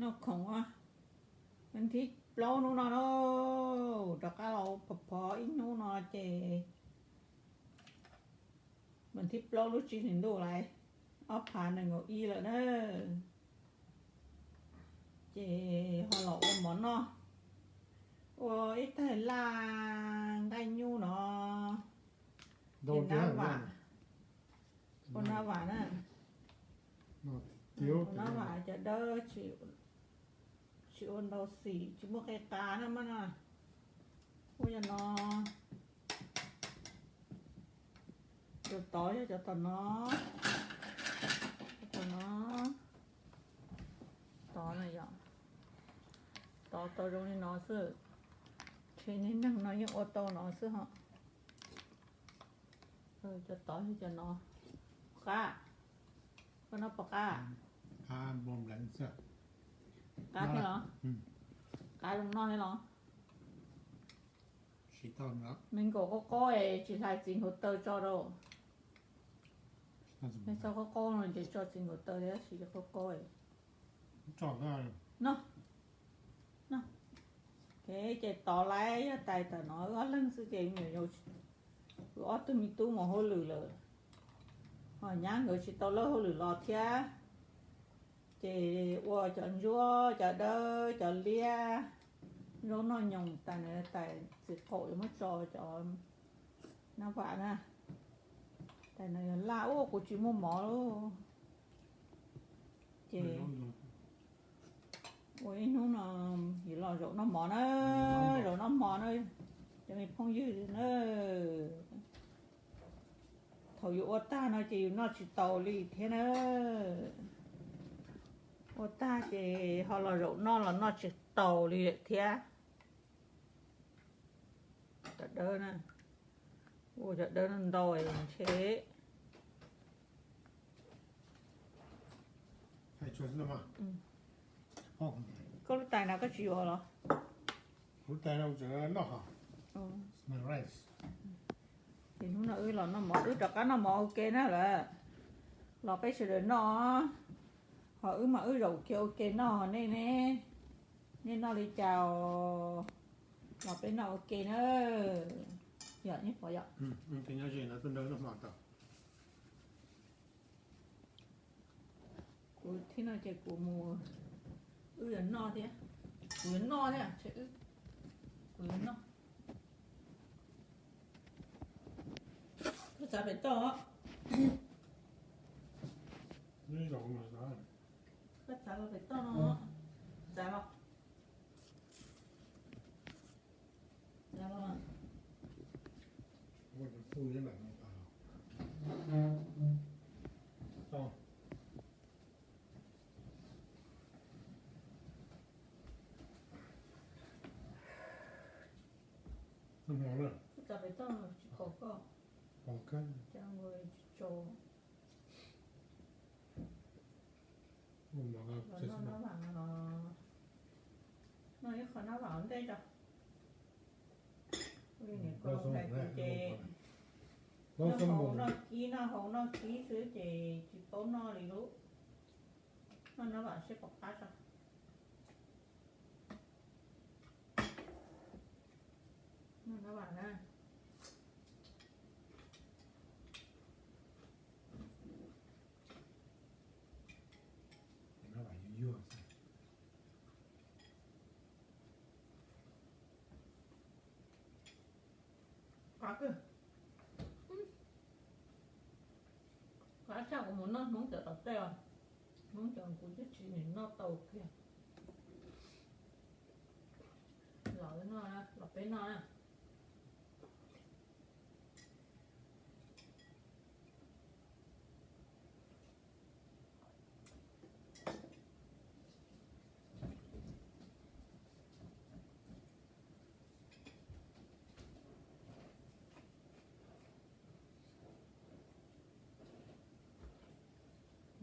Noj khoom, nws thib plaub hnub no na, rov qab los phov phov ib hnub no ces nws thib plaub lub tsib hlis ntuj lawm, ob phav nees nkaum ib lawm na. Ces ho los ua mov noj, ua ib tag laj nqaij nyuj no, ua nab vam, ua nab vam na, ua nab vam cov dawb, tsis ua ntau xim, tsis muaj qe qas na mas no. Ua cov no, cov tod yog cov tom no, cov tom no, tod na yom, tod tau zoo li no xwb, ntshe niag neeg no yeej ua tau no xwb ho. Cov tod yog cov no, qab, koj noj puas qab? Qab thiab los? Qab zoo noj thiab los? Me nkaum qaub qaub es tsis hlais txiv nkaus taw tso rau. Txhob qaub qaub no ces tso txiv nkaus taw thiab, tsis qaub qaub. No, no, ces tod lawm, yog tais tam no wb ob leeg xwb ces me nyuam yaus, wb ob tug me tub mus hauj lwm lawm, ho nyab nkawd tsis tau lawb hauj lwm los thiab. Ces ua cov ntsuab, cov dawb, cov liab, zaub noj nyoos, tais na, tais txiv qaum yuav muab tso cov nab vam na. Tais no yog laj ua kuv tsis muaj mov lawm. Ces ua ib hnub no, yuav los zaum noj mov na, zaum noj mov na, cov me phooj ywg na. Thaum yus ua tag no ces yus noj tsis taus li thiab na. Ua tag ces ho los zaum noj los noj tsis taus li lawm thiab. Cov dawb na, ua cov dawb no ntau ntshe. Koj lub tais no koj tsis yuav los? Ces hnub no wb los noj mov, wb rov qab noj mov ua ke na lawm. Los peb sawv daws noj, ho wb mam wb zaum kiag ua ke noj, nej ne, nej noj li cas os? Los peb noj ua ke na. Yog, kuv thiab no ces kuv mus, wb yuav noj thiab, kuv yuav noj thiab, kuv yuav noj. Koj txav pem toj. Koj txav los pem toj no, txav los. Koj txav pem toj no tsis pom koj, cas tsis tso. Noj nab vam, noj ib qho nab vam ua ntej tso. Ua li niam koj hais tias ces noj hauv noj kib, noj hauv noj kib xwb ces tsis paub noj li lub. Noj nab vam seb puas qab tso. Noj nab vam na. Qab kawg. Qab tshaj kuv mus noj Hmoob cov tom tej os. Hmoob cov kuv twb tsis nim noj tau kiag. Los, los peb noj na.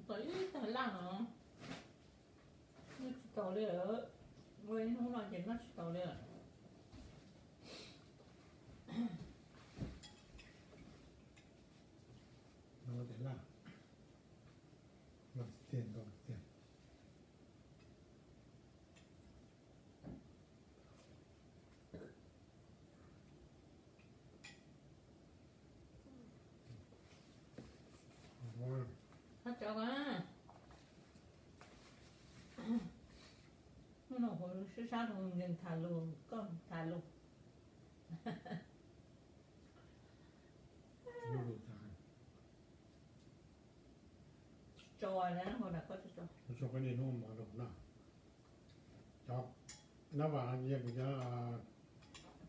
Tau ib tag laj no, noj tsis taus li lawm. Ua ib hnub no ces noj tsis taus li lawm. tiag. Hnub no kuv sib sab rau nkees tham lus, koj tham lus. Tsis tso, tso koj niaj hnub mov rau kuv noj. Cov nab vam yog kuv cov,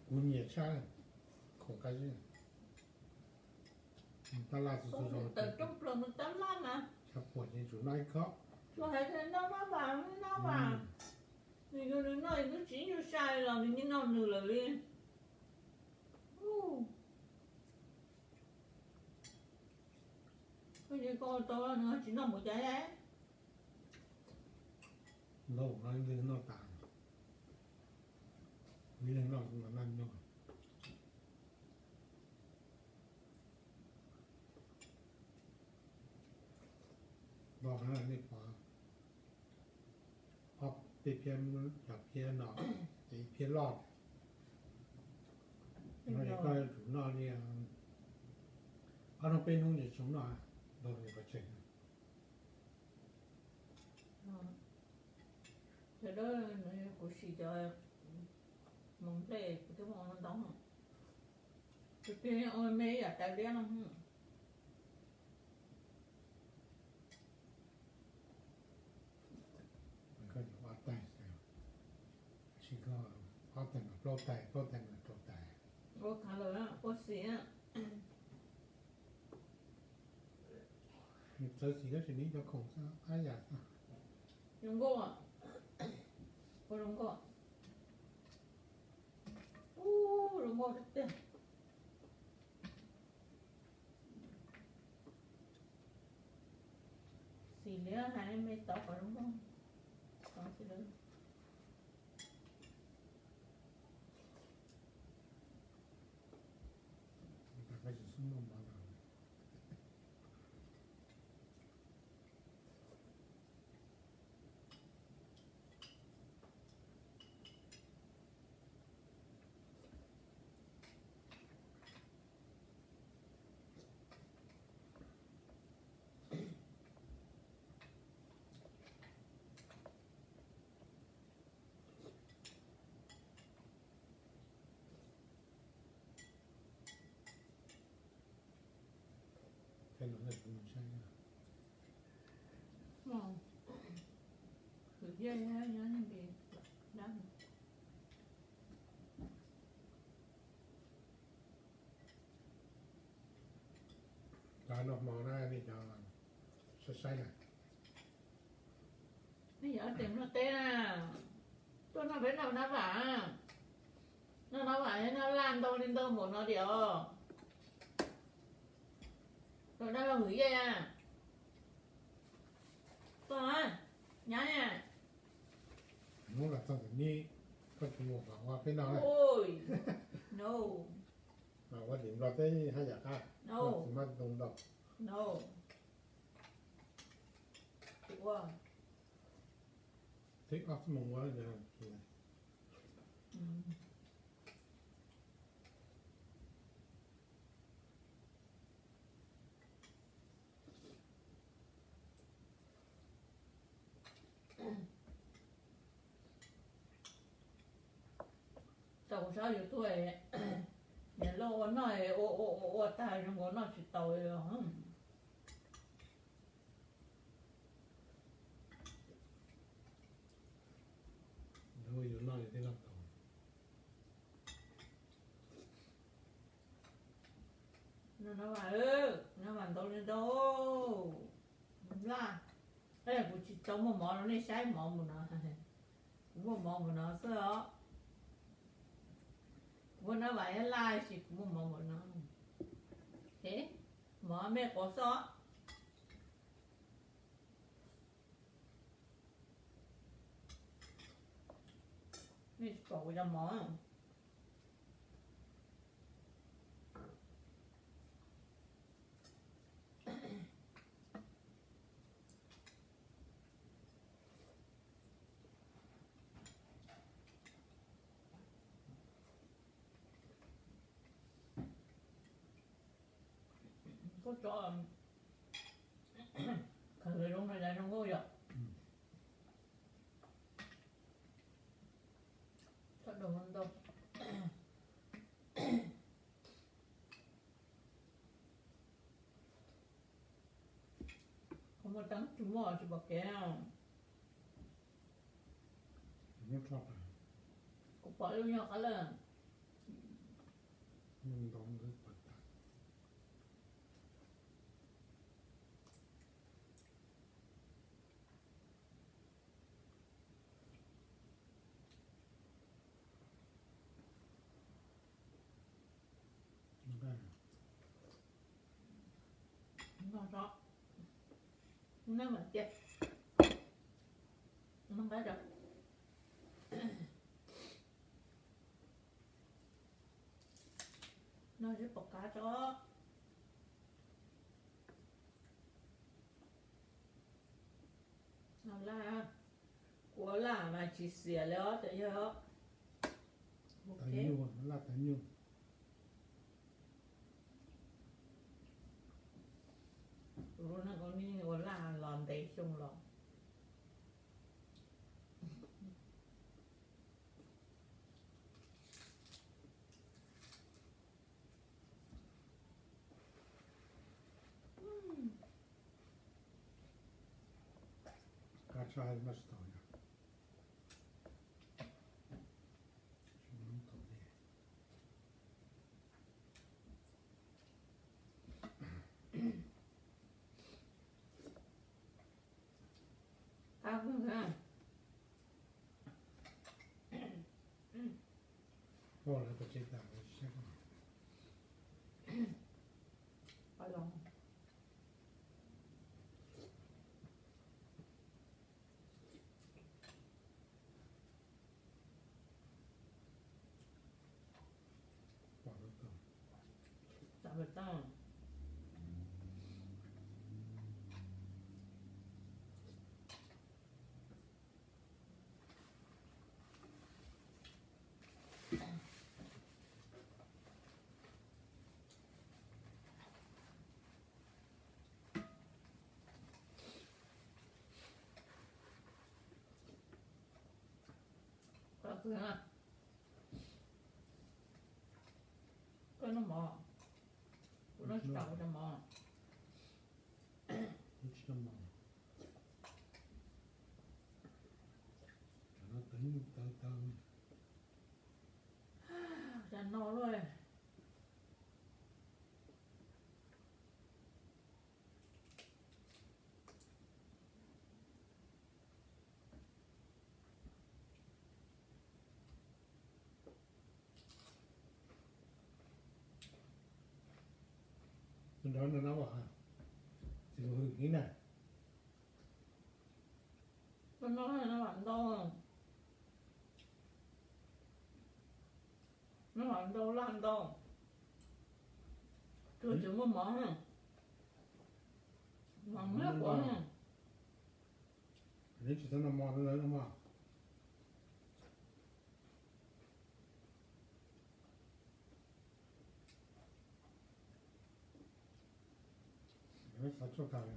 kuv nyiam tshaj, khoom qab zib. Tab laj xu xu zoo, tawm rooj plaws mus tab laj mas, xyov puas tseem tsum noj ib khob. Tsuas hais tias noj nab vam, noj nab vam, nws yog nws noj nws twb tsis nyuaj sai los nws yeej noj nws lawm li. Koj tsis noj mus cas. Noj no ib leeg noj tas, ib leeg noj mas noj nyuaj. Noj nej pom, ob peb phiab, cov phiab no, ces ib phiab loj. No es koj yuav tsum noj li ob hnub peb hnub ces tsis noj, nrog li pov tseg. Cov dawb, kuv sim cov hmoov nplej kuv twb muaj ntau, kuv twb ua me ib yam tais liab no. Koj yuav ob tais, tab sis koj ob tais mas plaub tais, plaub tais mas rau tais. Ua khav lawm, ua xim. Nws txawv xim tab sis nws cov khoom xwb, qab yam xwb. Zoo nkauj, ua zoo nkauj, ua zoo nkauj tiag tiag. Xim liab hais me tau qhov zoo nkauj, tau xwb lawm. Hwm thiab nyob nyob nyob. Cov noj hmo na nej cov saib saib na. Nej yog ob tug nplog teb na, tuaj noj peb noj nab vam, noj nab vam noj laj ntau li ntau npaum no tiag os. Rau dab laug Hwm Yej, tuaj nyab. Hnub los txog tus nib, koj tsis mus mam ua peb noj na. No, mam ua tim nplog teb haj yam qab, tsis muaj ntoo ntau. No, ua tib ob xuab moos ua. Tau kuv saib YouTube, niam loj ua noj ua ua ua tag zoo nkaus noj tsis tau li os. Yuav noj li tej noj tau. Noj nab vam, nab vam ntau li ntau. Laj, kuv tsis tau muaj mov rau nej saib mov npaum no. Kuv muaj mov npaum no xwb os. Kuv muaj nab vam thiab laj tab sis kuv muaj mov npaum no. Mov me quav xwb os. Nej tsis pom kuv cov mov. Tsov khaws zoo no cas zoo nkauj yom. Tsov dog ntau. Qhov muaj teeb tsis muaj tsis pom kev. Kuv pom lub nyob qab lawm. No, no, no, cia. No, nqa rau. No seb pom qab tso. No laj, kuv ua laj mas tsis xiam li os, tseem yog. Tawv nyuj, laj tawv nyuj. Tus lub neej ua neej ua laj los ntev xyoo los. Qab tshaj hais mas tsis tau yom. Qab kawg. Poj lawv pov tseg tas lawv saib. Poj los. Pom lawm tau. Pom lawm tau. Qab kawg na. Koj noj mov, kuv noj tsis tau, kuv cov mov. Tsis tau mov. Cov no tawv nyuj tawv tawv. Cas no luaj. Tus nrog no no, txiv mus hwm ib na. Tus no no vam ntau, no vam ntau laj ntau. Tus tsis muaj mov, mov muab kuv. Neb tsis txhob noj mov lawm no mog. Xav tsuaj kawg li.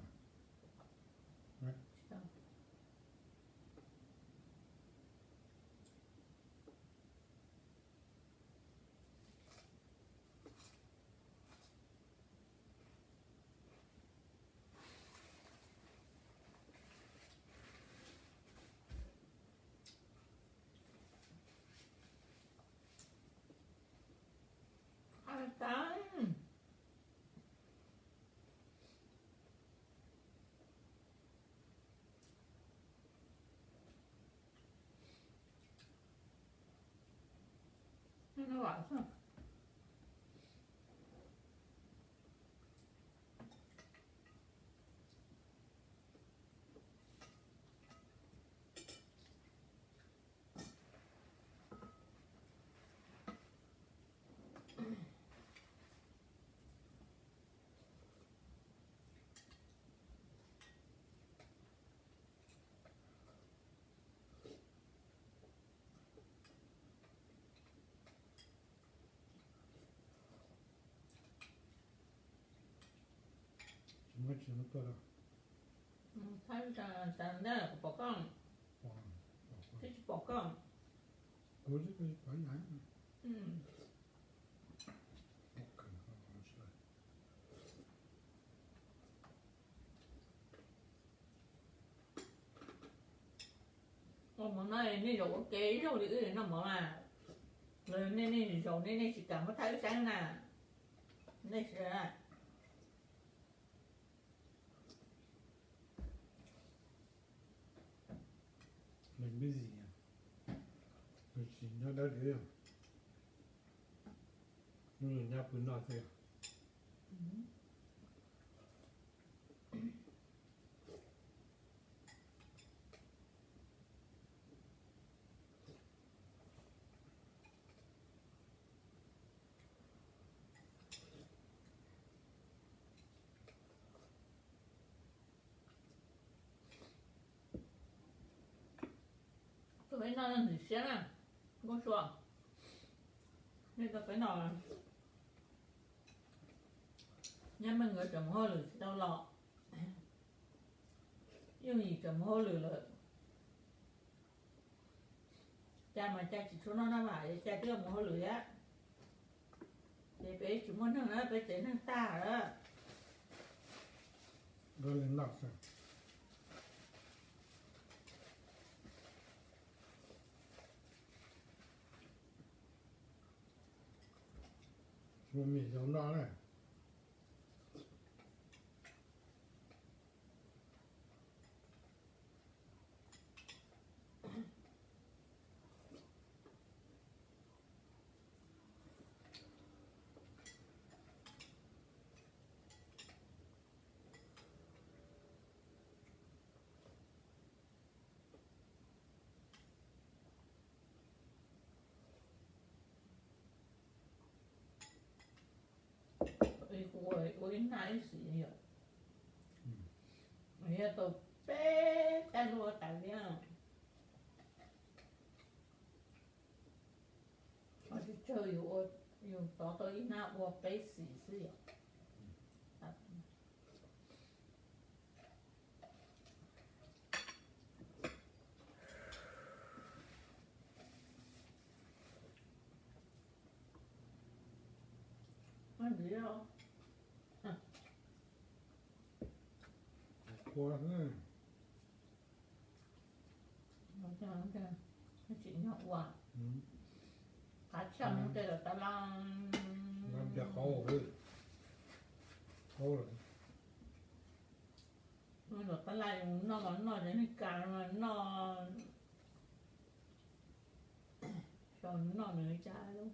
Tsis muaj tuaj, thaib tas ntej kuv pom koj, twb tsis pom koj. Kuv pom yam. Ua mov no nej zaum ua ke ib zaug li wb noj mov mas, los nej nej zaum nej nej tsis kam muab thaj wb saib na, nej nws busy, nws tsis nyob dawb li, nws nyob pw noj xwb. Tuaj peb noj ntxim siab na, Nkauj Sua. Nej tuaj peb noj, Nab Meej nkawd tseem mus hauj lwm tsis tau los, Yooj Yim tseem mus hauj lwm lawm. Cas mas cas tsis tshua noj noj mas cas twb mus hauj lwm thiab. Ces peb tsis muaj neeg na, peb tsev neeg tag lawm. Ua mis zoo noj na. Ua ib nab ib xim yom, yog tau peb tais luaj tas li. Tsawg yus tov tau ib nab ua peb xim xwb yom. Tsis nyob ua, qab tshaj mus tej lawm tab laj, qaub, qaub lawm. Lawm tab laj noj mas noj cov neeg kas mas noj, xyov noj nws li cas lub.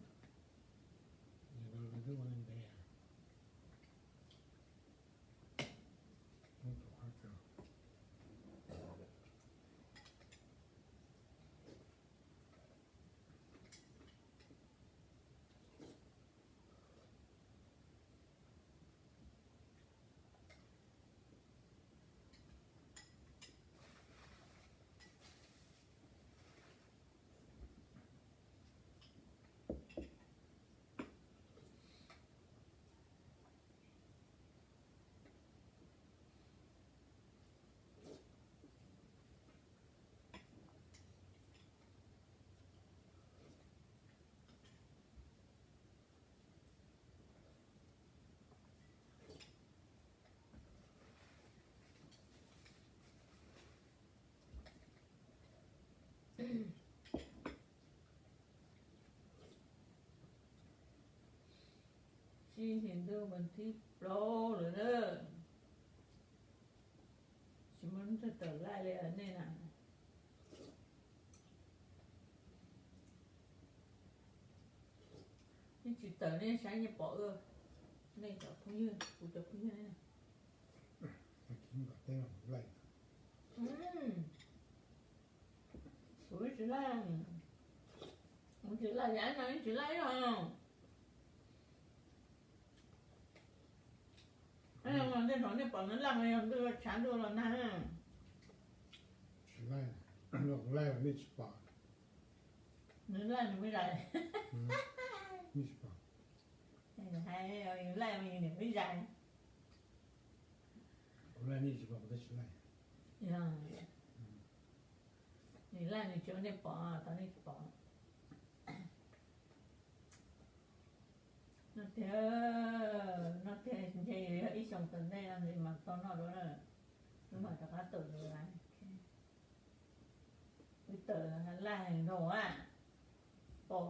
Sib ntim ntuj mas thib plaub lawm na. Tsis muaj leej twg tawm laij li nej na. Nej tsis tawm nej saib nej pom, nej cov phooj ywg, kuv cov phooj ywg ne. Kuv tsis laij, kuv tsis laij, no tsis laij os. Tej zaum nej pom nws laij mas yog ntuj tshav ntuj los nag. Tsis laij, kuv laij nej tsis pom. Nws laij nws me zais. Nws hais yus laij mas yus niam me zais. Kuv laij nej tsis pom, kuv twb tsis laij. Yog, nws laij nws tsis ua nej pom, tau nej tsis pom. Noj tiag, noj tiag, ntshe yog ib xyoos tom ntej no nws mam tau noj dua na. Wb mam rov qab tawm lawm. Wb tawm laj heev dhau a. Pom.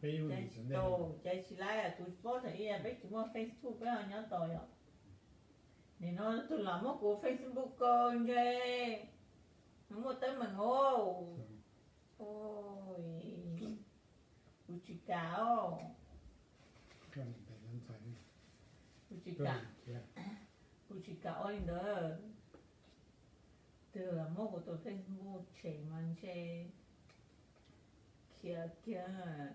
Caiv tsis laij, kuv paub thaum ub peb tsis muaj Facebook peb ho nyob tau yom. Nim no tus lam muab kuv Facebook kaw ntshe nws muaj teeb meem os. Kuv tsis kam os. Kuv tsis kam, kuv tsis kam ua li ntawd. Tus lam muab kuv tus Facebook tshem mas ntshe khiav kiag.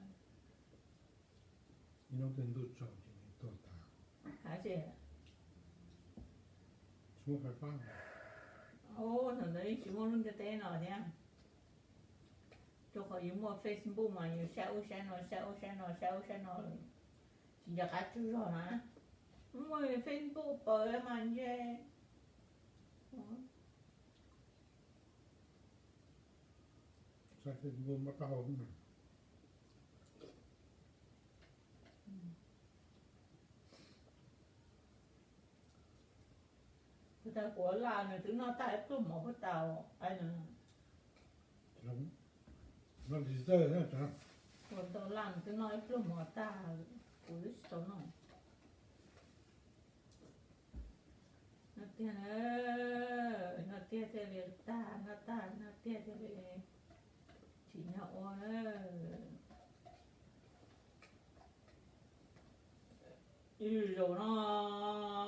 Ib hnub twg ntuj tsaus ces nws tuag tas. Hais tias, tsis muaj fais fab. Ub, thaum ntawd yeej tsis muaj lub ntiaj teb no thiab. Rau qhov yus muaj Facebook mas yus saib ub saib no, saib ub saib no, saib ub saib no, tsis nco qab tsaug zog na. Muaj Facebook paws mas ntshe. Saib Facebook muab taub hau. Puas tas kuv laj nws twb noj tag ib pluag mov puas tas. Noj tsis txawj. Puas tau laj nws twb noj ib pluag mov tag, kuv twb tsis tau noj. Noj tiag na, noj tiag thiaj li tag, noj tag noj tiag thiaj li tsim nyog ua na. Ib zaug no,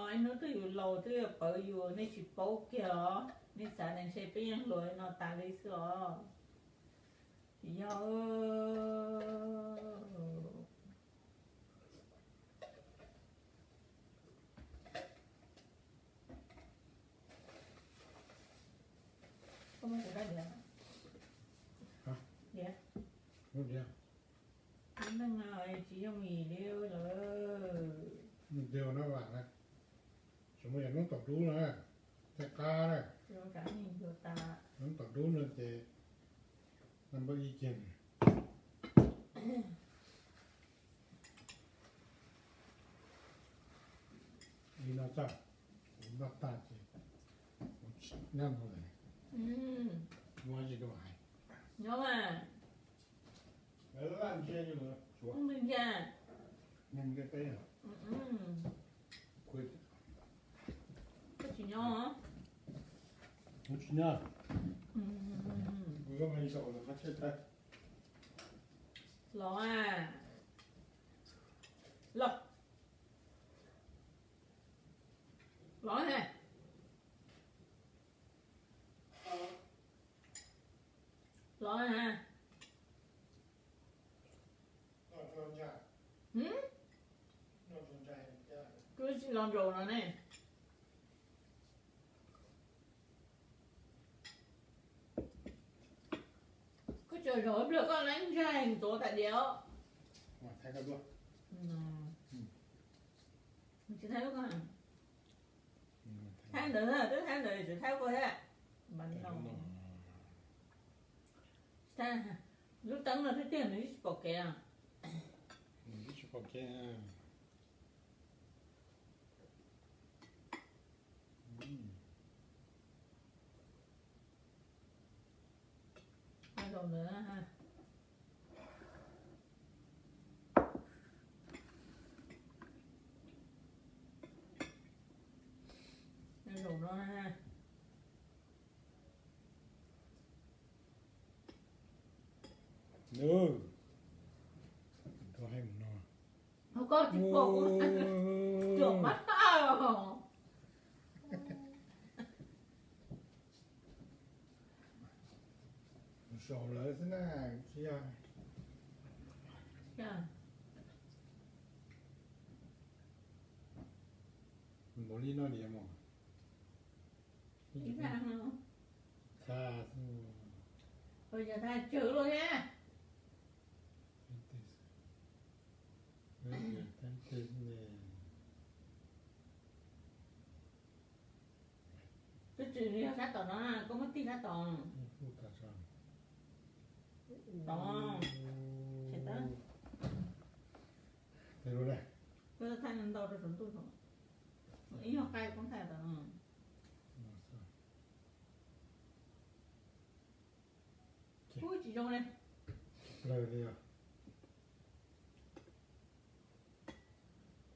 ib hnub twg yus laus twb yuav pawv yus, nej tsis paub kiag los? Nej xav tias ntshe peb yeej hluas li no tas li xwb los? Tsis yog. Koj muab kuv rab diav, diav. Lub neej no tsis yooj yim li lawm. Nws ua no vam na, tsis muaj yam hnub tom dub no, tej qab na. Hnub tom dub no ces npaj ib ceg. Li no txaj, kuv noj tag ces kuv tsis nyob no lawm. Muaj dab tsi rau hais? Nyob mas. Laj ntshe, ntshe. Koj tsis nyob. Kuv tsis nyob. Los a. Los. Los he. Los he. Hm? Kuv tsis los nraum no ne. Koj tsis zaum ib pliag koj laib ntsaig ntxuav tas diav. Tsis thaij ntawd, twb thaij ntawd tsis thaij koj thiab. Lub teeb no tiag tiag nws tsis pom kev. Nws tsis pom kev. Zaum ntawd, zaum no. Nws, koj hais mus no. Koj tsis pom kuv, cuam mab. Saum lawv xwb na, tsis yog. Npaum li no diam mog. Ib zaj no. Xa xwb. Yog tag tswv luaj thiab. Twb tsis yog sab tom no, koj muab tig sab tom. Tom, koj thaij ntau rau saum ntuj no. Ib nyuag qaij koj thaij tom no. Ub, tsis zoo li.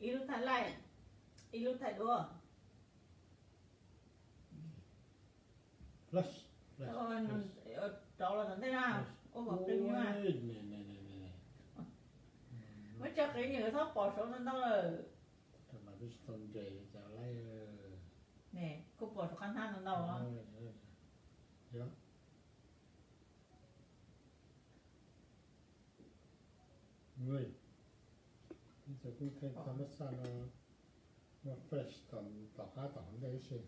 Ib lub thaij laij, ib lub thaij duab. Rau los tom ntej na, ua kom qis nyuag. Muab tso qis nyuag txhob pom saud ntau ntau lawm. Ne, kuj pom saud qab hnab ntau ntau os. Ib txog kuj thaij tau muab xaj no, muab fresh tom qab tom hauv ntej ib si.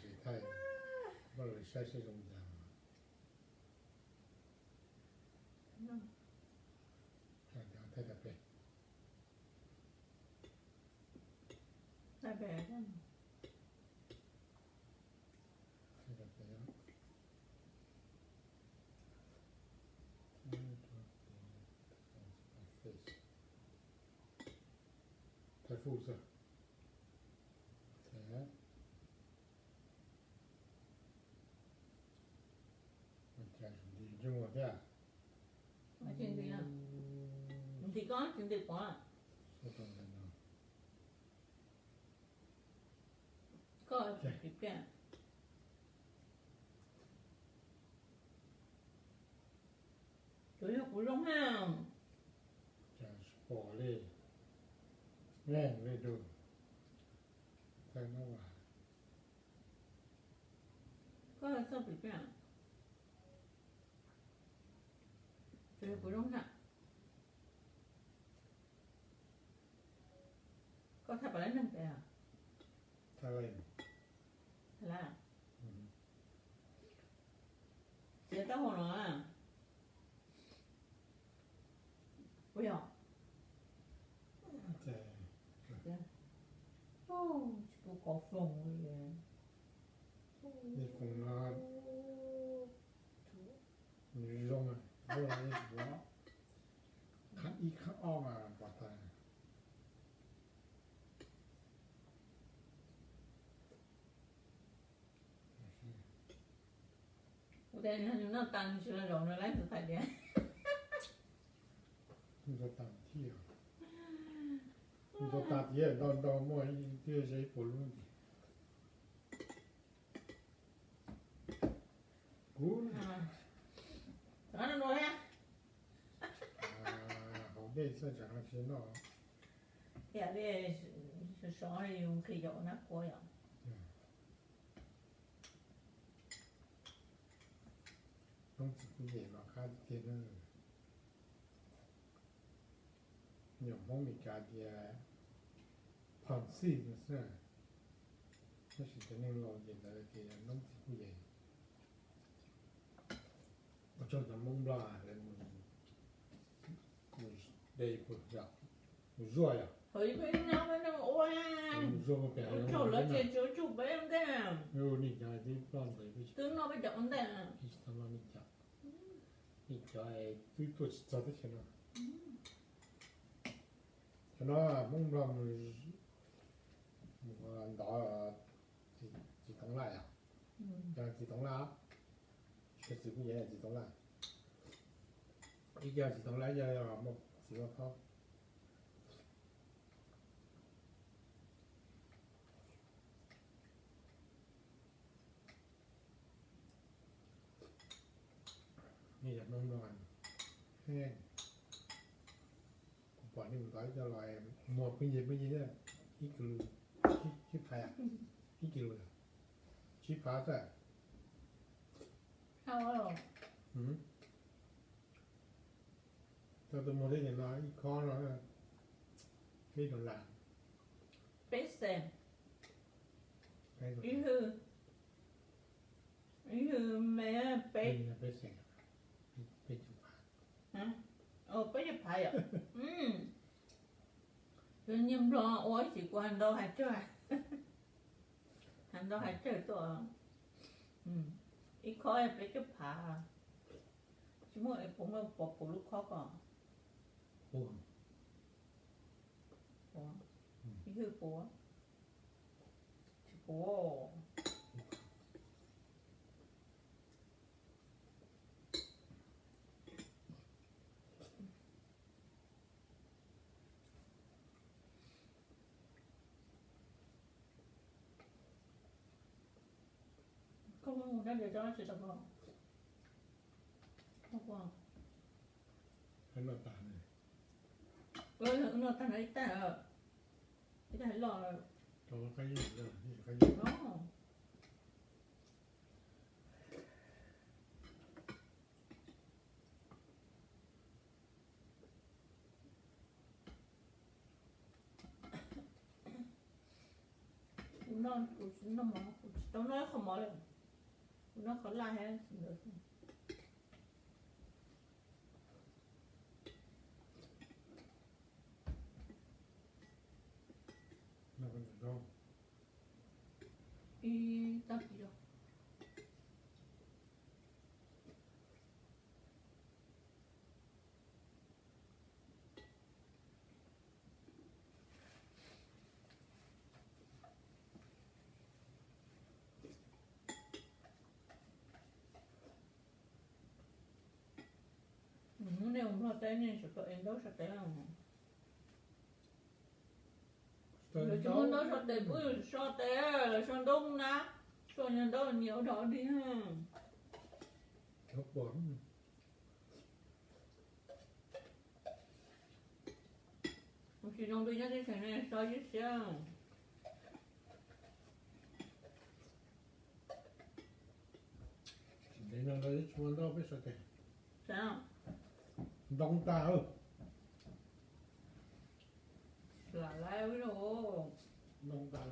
Tsis thaij, npaj lus saib seb zoo cas. Thaij tau pem. Thaij fuj xwb. Nti koj tsis nti pov. Koj tsis pliaj. Tsuas yog kuv zoo na. Cas tsis pom li. Leej li dua. Thaij no as. Koj txawj pim pem. Tsuas yog kuv zoo na. Koj thaij pom lab neeg pem? Thaij lab. Txiav taub hau no. Ua yog. Tsis pub kov foom li. Foom no nws zoo, ib khab ob mas pom tag. Kuv tias nws noj tas nws tsis los zaum nws laib ntxuav tas tias. Ntxuav tas thiab, ntau ntau muaj twb ze ib puas lub ntxiv. Kuv hauv dej xwb tsam no tsis noj. Yam li sov yus nqhis yaum nab kua yom. Noob txiv kuj yem los qab tiag tiag na. Nyuam Hmoob Meskas tias phom xij no xwb, tab sis cov neeg laus ces lawv tias noob txiv kuj yem. Ua tsaug cov Hmoob Nplog lawv mus de puas yom, mus zuaj yom. Mus zuaj pem ua tsaug lawv tsis tsis ua tsaug peb ua ntej. Nej cov twb ploj ntawd peb tsis tau noj nej cov. Nej cov twb tuaj tsis txog teb chaws no. Cov no Hmoob Nplog mus ntov txiv toov laj yom. Cov txiv toov laj, txiv kuj yem txiv toov laj. Ib co txiv toov laj, ib co muaj txiv vaj phob. Nej cov Hmoob no, kuv pom nej mus ntov ib co los muag pheej yig pheej yig thiab, ib kis lus, sib phav, ib kis lus, sib phav xwb. Tau tus muag thiab no ib khob no. Peb dollar. Peb xees. Ib hwj, ib hwj me peb, peb caug phav yom. Cov nyiaj Nplog ua ib chim kuv hais ntau hais tsawg, hais ntau hais tsawg tuaj. Ib khob peb caug phav. Tsis muaj es puas muaj pom puas lub khob ko? Ib hwj puas? Tsis puas. Koj muab mus rab riam tso tsis tau koj. Noj tag no ib tag, ib tag loj. Kuv noj, kuv tsis noj mov, kuv tsis tau noj ib qho mov li. Kuv noj qhov laj thiab ntawd xwb. Ib tag kis los. Nej ua Nplog teb nej tsum tau ev ntaub sau tes. Lawv tsis muaj ntaub sau tes, pub sau tes, lawv sau ntaub na, sau ntaub nyias ua dog dig. Ua tsis zoo li nyob teb chaws no so ib siab. Tsis muaj ntaub peb sau tes. Ntoo tas. Lam laiv ntoo tas.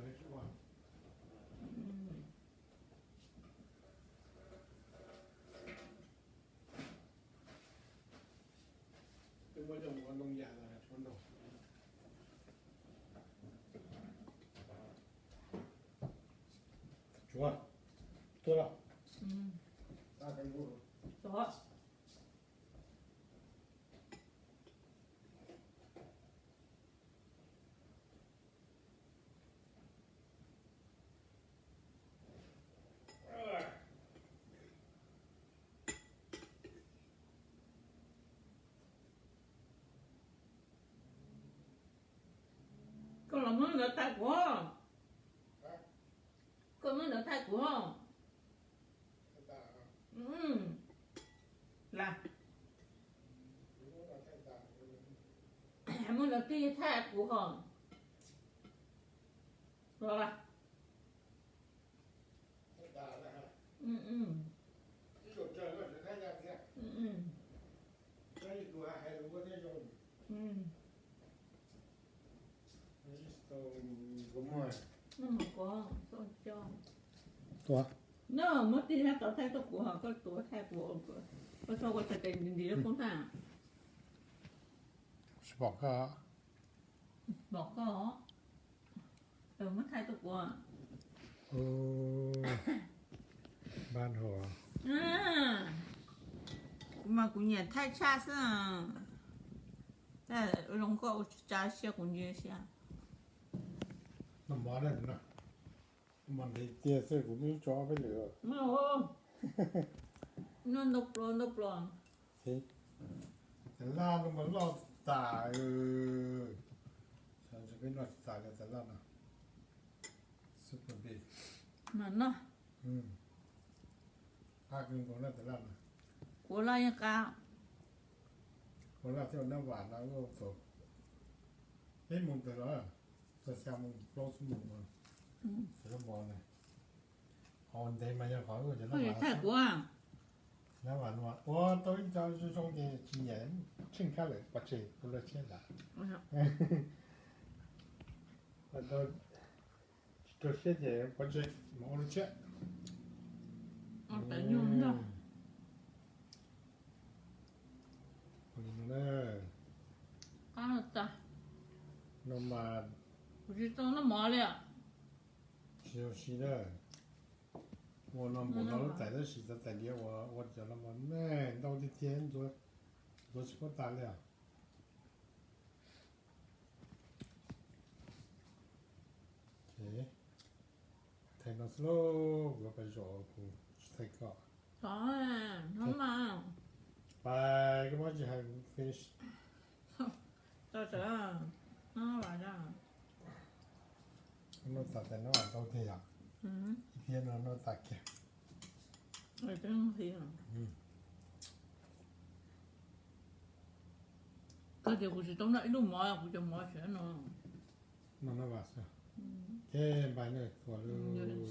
Twb muab coj mus ua ntoo yas los tshuav ntoo. Tshuav, tuaj los. Koj los muab ntawd thaij kuv. Koj muab ntawd thaij kuv. Lam muab ntawd tij thaij kuv ho. Los lam. Tuav. No muab tij thaij tau thaij tuaj kuv ho koj tuav thaij kuv, koj txhob ua txhais tes nti nti lub koob thaij. Tsis pom koj. Pom koj. Muab thaij tuaj kuv. Npab hov. Kuv mas kuv nyiam thaij tshaj xwb. Thaij zoo nkauj ua tsa siab kuv ntsia siab. Noj mov na, mov ntev tiag xwb kuv muab tso ob peb lwm. Noj ntau plua ntau plua. Tab laj no mas loj tas. Peb noj tsis tas li tab laj no. Super big. Mas noj. Qab kawg nkaus na tab laj no. Kuv laj yeej qab. Kuv laj thiab nab vam no ua txog peb moos tawm los, txog xya moos plaub xuab moos no. Txog lub mov na. Qhov ntev mas yog qhov ua cov nab vam no. Ua tau ib co zoo zoo ces tsis nyiam tsheej khab lawm pov tseg kuv laj tshiab ntawd. Tau tsis rau siab ces pov tseg mus ua lub tsiab. Ua pem nyuag ntag. Ua li no na. Qab tag. No mas kuv tsis tau noj mov li. Tsis zoo siab na. Ua no npaum no lub tais tab sis tais diav uas ua cov no mas me ntau tiag tiag, ntxuav tsis paub tas li os. Thaij no xwb lauj, kuv pais zom kuv tsis thaij koj. Pais koj muab tsis hais kuv finish. Noj tas tais no ntau tiag yom. Ib pliag no noj tas kiag. Kawg tias kuv tsis tau noj ib lub mov, kuv cov mov tseem no. Noj no vas xwb. Ces npais no kuv lub